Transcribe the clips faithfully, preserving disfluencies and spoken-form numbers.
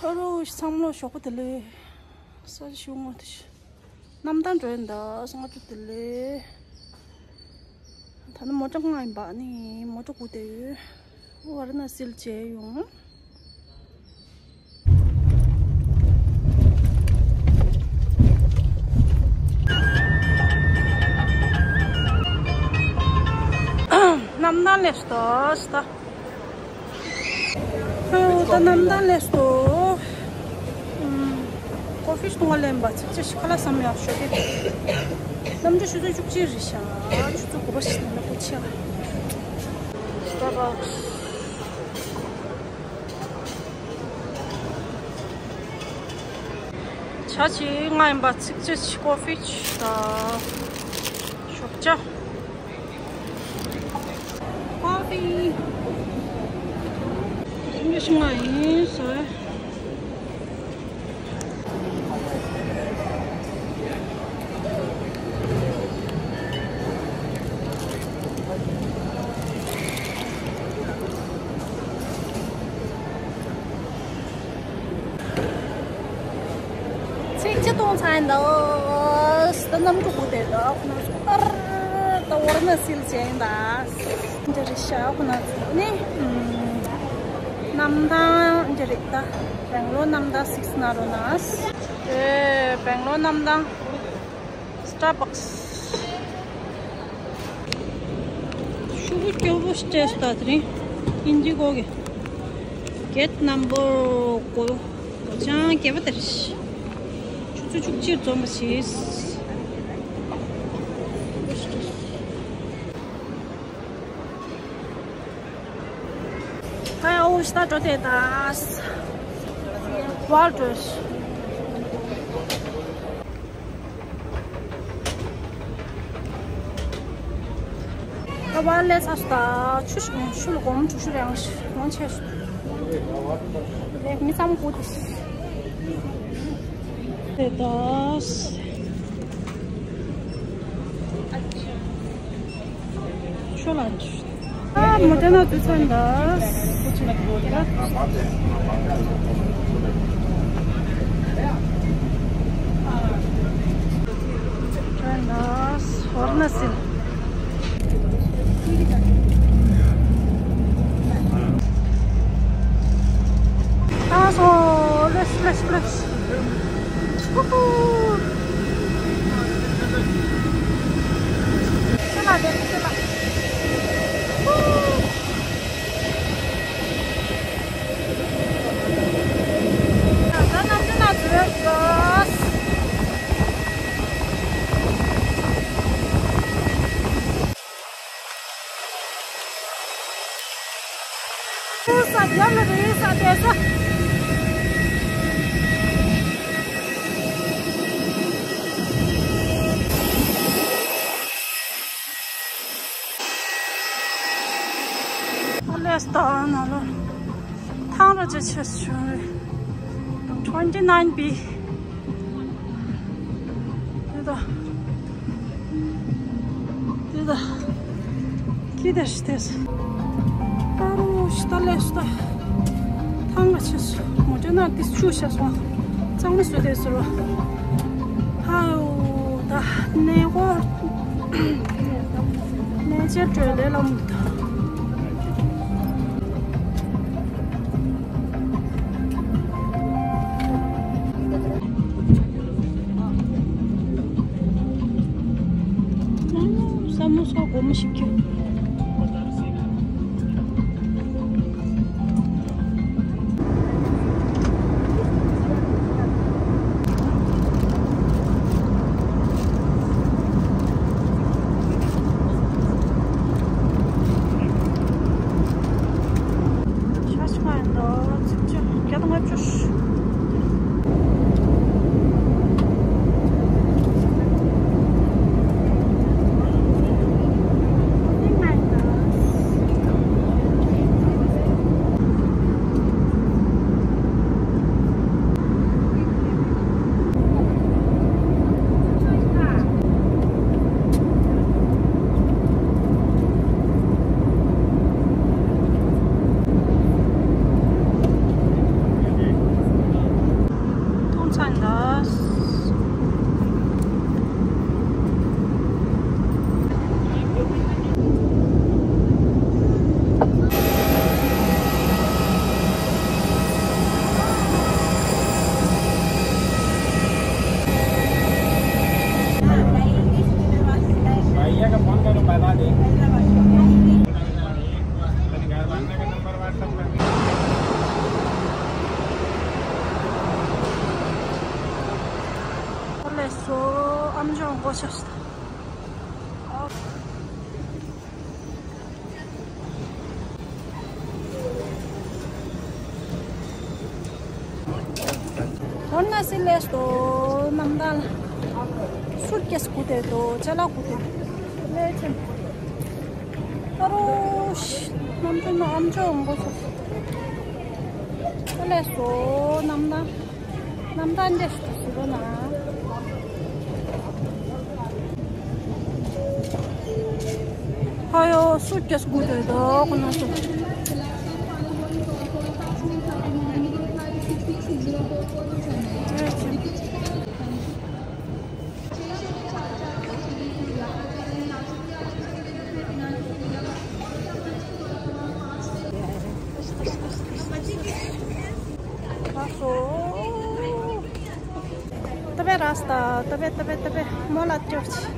ཨ་རོ་ཚང་མ་ལ་ཞོགས་པ་བདེ་ལེགས། ས་ཆ་ཞུ་ངོ་དེ་ཤི། གནམ་ཐང་འགྲོ་ཡིན་ད་སང་ཆུ་དེ་ལེ། ད་ནི་མོ་ཊ་ང་ཡིན་པ་ནི་མོ་ཊ་སྒུག་བསྡད་ཡོད། ཝཱ་ར་ཎ་སིལ་མཇལ་ཡོང་། གནམ་ཐང་ལས་སྟོ་སྟ། ཨོ་ད་གནམ་ཐང་ལས་སོ། ཨུམ། ཀོ་ཕི་སྟོང་བ་ལེན་པ་ཚིག་ཅེས་ཤིག་ཁ་ལག་བསམ་ཡག་ཤོད་དེ། གནམ་གྲུ་ཆུ་ཚོད་བཅུ་གཅིག་རེད་ཤག་ཆུ་ཚོད་དགུ་པ་ཞིག་ནང་ལ་སྐུ་ཆེ་བ། སི་ཊར་བྷག་སི། ཇ་ཅིག་ང་ཡིན་པ་ཚིག་ཅེས་ཤིག་ཀོ་ཕི་ཅིག་དང་ཞོགས་ཇ། Coffee. English ང་ཡིན་ཟེར། ཚིག་ཅི་གཏོང་ཚར་འདུག་ད་གནམ་གྲུ་སྒུག་བསྡད་འདུག་ཁོ་ན་ཚོ་ཨར། ད་ཝཱ་ར་ཎ་སིལ་མཇལ་ཡིན་ད། འདི་རེད་ཤག་ཁོ་ན་ཚོ་ནི། གནམ་ཐང་འདི་རེད་ད། སྦེང་ལོར་གནམ་ཐང་སིག་ན་རོ་ན། ཨེ་སྦེང་ལོར་གནམ་ཐང་། Starbucks. ཤུ་གུ་སྐྱོ་བོ་སྤྲད་སོང་ད་དེ་རིང་། ཨིན་ཌི་གོ་གི། Gate number དགུ། སྒོ་བྱང་བརྒྱད་པ་དེ་རེད། ཆུ་ཚོད་བཅུ་གཅིག་འཛོམས་པ་བྱས། ཧའི་ཨོ་ཤི་ད་འགྲོ་དེ་ད། ཝཱལ་ཏྲོས། ད་ཝཱལ་ལས་ཚ་སུ་ད་ཆུ་ཤུ་ལ་སྒོར་མོ་དྲུག་ཅུ་རེ་ཡང་ཤི་ཡོང་ཆེ་སུ། ལས་མི་ཙམ་གུ་དེ་ཤི། དེ་ད། ཆོ་ལ་ཨ་མོ་ཏེ་ན་དུ་ཚན་ད། ཚན་ད་ཧོར་ན་སིལ། ད་སོ་ལེས་ལེས་ལེས། ས་རྒྱབ་ལ་རེད་ས་དེ་ས། ཨ་ལས་ད་ན་ལོ། ཐང་ར་ཅེ་ཆེ་སུ་རེད། twenty nine B། དེ་ད། དེ་ད། ཁྱི་དེ་ཤི་དེ་སུ། ཨ་རོ་ཤི་ད་ལས་ཤི་ད། ཐང་ར་ཆེ་སུ། མོ་ཏྲ་ན་དེ་ཆུ་ཤ་སོང་། གཙང་མ་སུ་དེ་སུ་རོ། ཧའོ་ད་ནས་གོ། ནས་ཅེ་བྲོས་ལས་ལམ་ད། ས་མོ་སོགས་སྒོར་མོ་ཞིག་ཁྱོད། ཤ་ཤ་མ་ཡིན་ད། ཚིག་བཅུ་བརྒྱ་དང་ལྔ་བཅུ། ཨོ། ཨམ་ཅོག་མགོ་ཆགས་སོང་། ཧོར་ན་སི་ལས་དོ་ནམ་ད་ལ་སུར་ཀེས་གུ་དེ་དོ་ཅ་ལག་གུ་དེ་ལས་ཆེན། ཨ་རོ་ཤི། ནམ་ཅོག་ན་ཨམ་ཅོག་མགོ་ཆགས་སོང་། ཨ་ལས་སོ་ནམ་ད། ནམ་ད་འདྲེ་ཞིག་ཞིག་རོ་ན། ཧ་ཡོ་སུ་ཀེས་གུ་དེ་དོ་ཁོ་ན་སུ། ལགས་སོ། ཏ་བེ་ར་སྟ། ཏ་བེ་ཏ་བེ་ཏ་བེ་མོ་ལ་ཅོ་ཆི།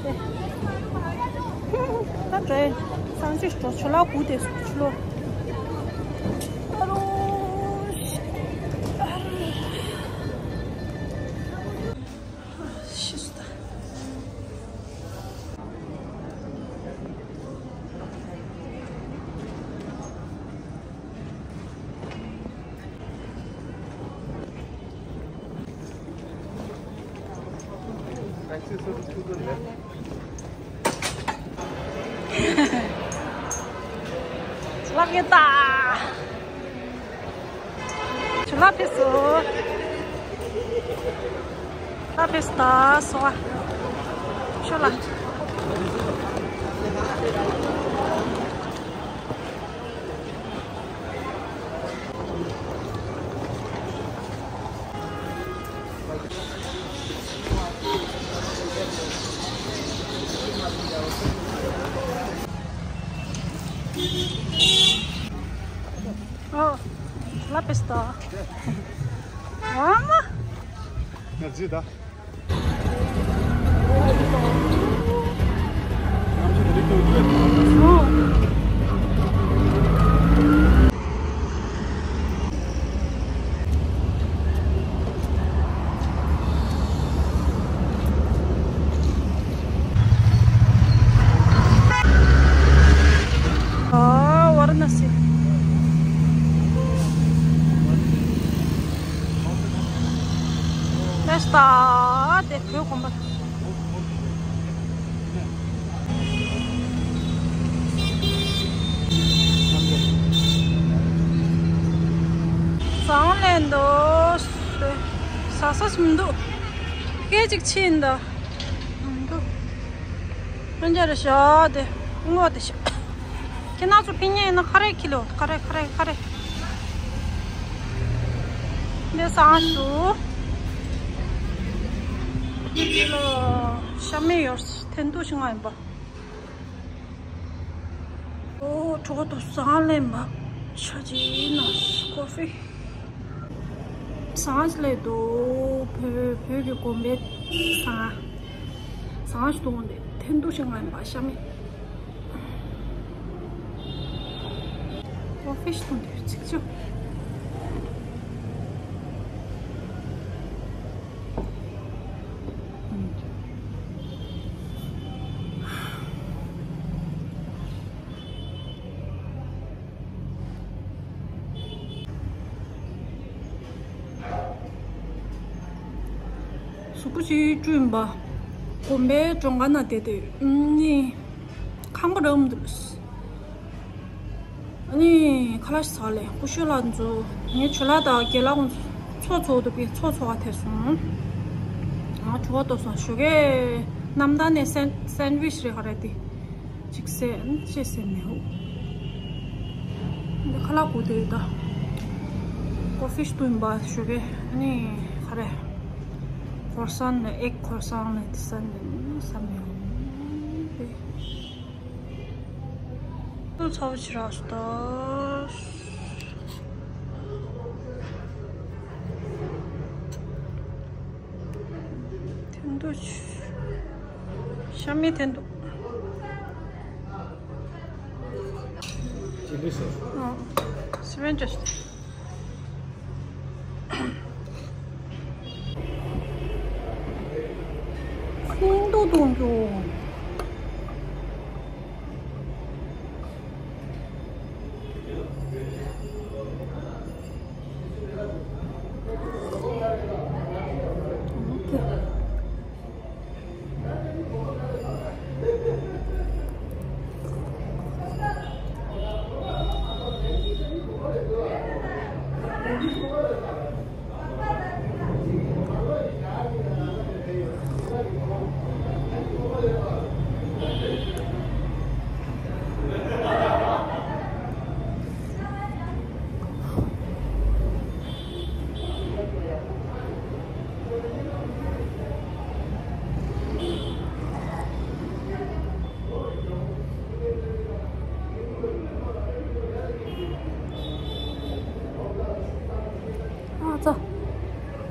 ཏེ། ད་དྲོས། སང་ཆུ་ཅོ་ཆུ་ལ་གུ་དེ་སུ་ཆུ་ལོ། ཨ་རོ། ཤི་སྟ། ལག་གི་ད། ཆུ་ལ་ཕེ་སོ། ལ་ཕེ་སོ་ད་སོ་བ། ཆུ་ལ། ཨོ། ལ་ཕེ་སོ་ད། ཨ་མ། ང་ཟི་ད། ཨ། ཝཱ་ར་ཎ་སི། ལས་ད་དེ་བོད་དགོན་པ། ཟངས་ལེན་འདུག་ཟ་ས་ཞིག་མི་འདུག་སྐད་ཅིག་ཕྱིན་འདུག་མི་འདུག་ཨ་འཇའ་རེ་ཤ་དེ་སྔོ་དེ་ཤ། ཁྱེད་རང་ཚོ་ཕིན་ཉེ་ཡིན་ན་ཁ་རེ་ཁྱི་ལོ། ཁ་རེ་ཁ་རེ་ཁ་རེ། འདི་སང་ཞུ། འདི་ལོ་ཤ་མེད་ཡོར་ཐེན་ཏུ་ཤི་ང་ཡིན་པ། ཨོ། གྲོགས་དང་ཟངས་ལེན་པ། ཆ་ཅི་ན་ཀོ་ཧྥི། ཟངས་ལས་དོ། བོད་བོད་ཀྱི་དགོན་པའི་ཟངས། ཟངས་ཤིག་དང་དེ་ཐེན་ཏུ་ཤི་ང་ཡིན་པ་ཤ་མེད། ཀོ་ཧྥི་ཤིག་དང་དེ་ཚིག་ཆུ། གཟུགས་པོ་ཞིག་བཀྲུས་པ། དགོན་པའི་གྲོང་ཁ་ན་བསྡད་དེ་ནི་ཁང་པ་རག་མི་འདུག་ཨ་ནི་ཁ་ལག་ཟ་ལེ། ཀུ་ཤུ་ལ་འཛུལ། ངའི་ཇོ་ལགས་དང་རྒན་ལགས་ཁོང་ཚོ་འཚོ་འཚོ་འདུག་པས་འཚོ་འཚོ་བ་ཐེ་སོང་། ང་ཇོ་བ་ཏོ་སོང་ཞོགས་ཀས་གནམ་ཐང་ནས་སན་སན་ཝིཆ་རེ་ག་རེ་དེ་ཅིག་ཟས་ཨ་ནི་ཅི་ཟས་མེད་འོ། འདི་ཁ་ལག་གུ་དེ་ཡོད་ད། ཀོ་ཧྥི་ཞིག་བཏུང་པ་ཞོགས་ཀས་ཨ་ནི་ག་རེ། ཁོར་སན་ནས་ཨེག་ཁོར་སན་ནས་དེ་ས་ནས་ཟ་མེད་འོ། ཏུ་ཚ་བོ་ཆི་རག་སྟོ། ཐེན་ཏུ་ཆུ། ཤ་མེད་ཐེན་ཏུ། ཅི་འདྲ་སོ། ཨ། སི་རན་ཇི། གཏོང་རྒྱུ། ཨ་ཙ།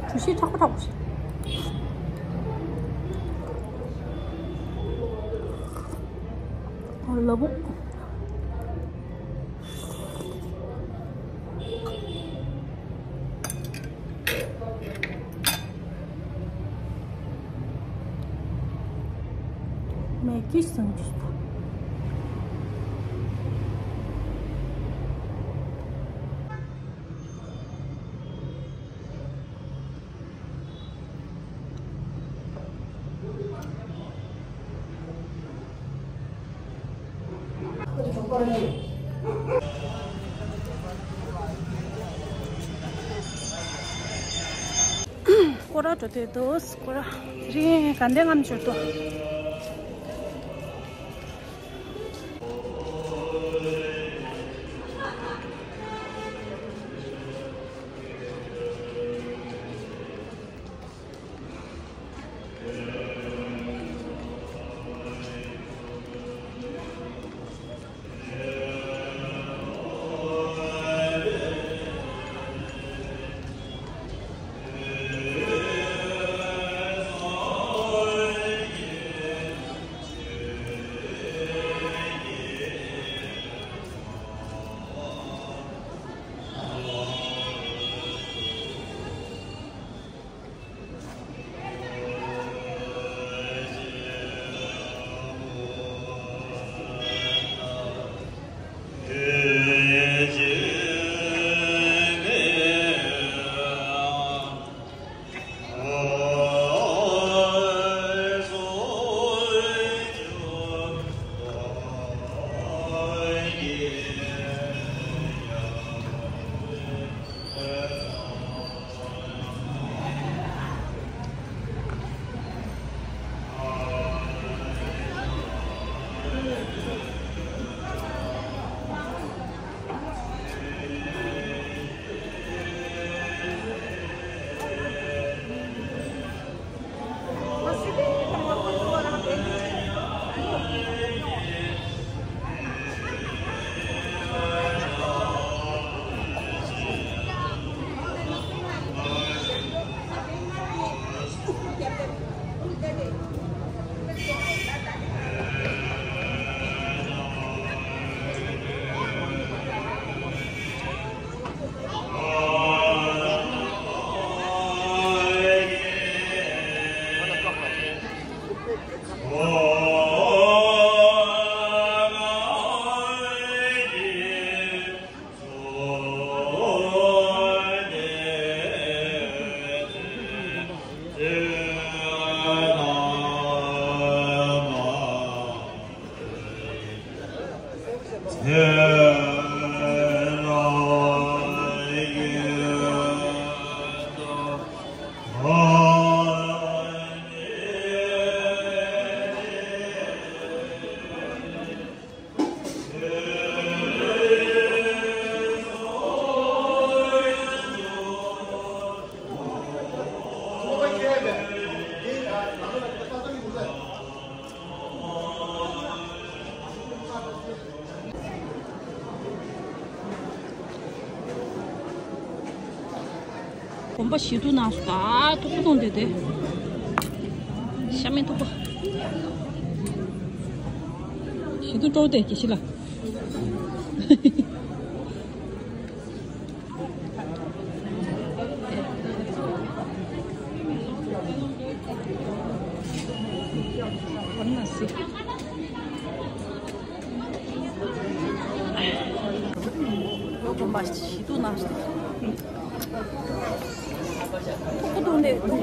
གྲོ་ཞིབ་དྲག་པོ་དྲག་པོ་ཞིག་ཨ་ལ་བུ། མེ་གི་སང་ཅིག་སྐོར་ར་འགྲོ་དུས་འདུག་སྐོར་ར། དེ་རིང་དགའ་ལྡན་ལྔ་མཆོད་དོ། གོམ་པ་བཞི་དུ་ནང་སུ་ད་ཐུག་པོ་གཏོང་དེ་དེ། ཤ་མེད་ཐུག་པ། བཞི་དུ་སྤྲོ་དེ་གི་ཤི་ལ། ལོ་དགོན་པ་ཞིག་ཏུ་ན་སྟེ། ཁོ་ཁོ་དུང་ནས་དུང་།